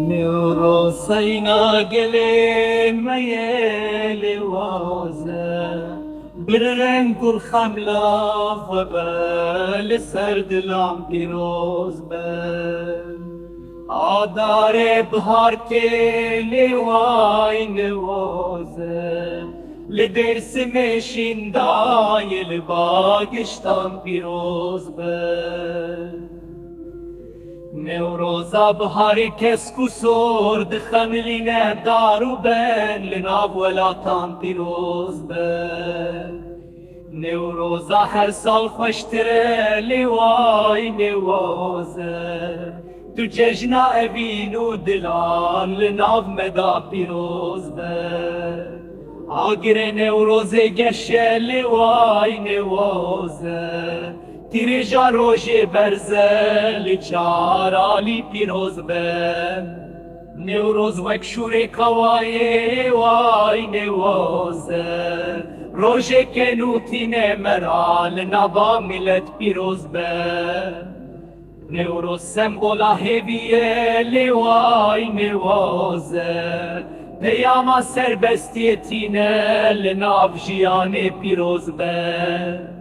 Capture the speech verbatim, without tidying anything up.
Newroz seyna gelê me yê lêwaz e, bi reng û xemla xwe be, li ser dilan pîroz be. Adarê biharkê lêway Newroz e, li Dêrsimê şînda ye, li bagiştan pîroz be. Newroza biharê kesk û sor dixemilîne, dar û ben li nav welatan pîroz be. Newroza her sal xweştir e, lêway Newroz e. Tu cejna evîn û dilan li nav me da pîroz be. Agirê Newrozê geş e, lêway Newroz e. Tîrêja rojê berz e, li çar alî pîroz be. Newroz wek şûrê kawayê, lêway Newroz e. Rojeke nû tîne me ra, li nava milet pîroz be. Newroz sembola hêviyê, lêway Newroz e. Peyama serbestiyê tîne, li nav jiyanê pîroz be.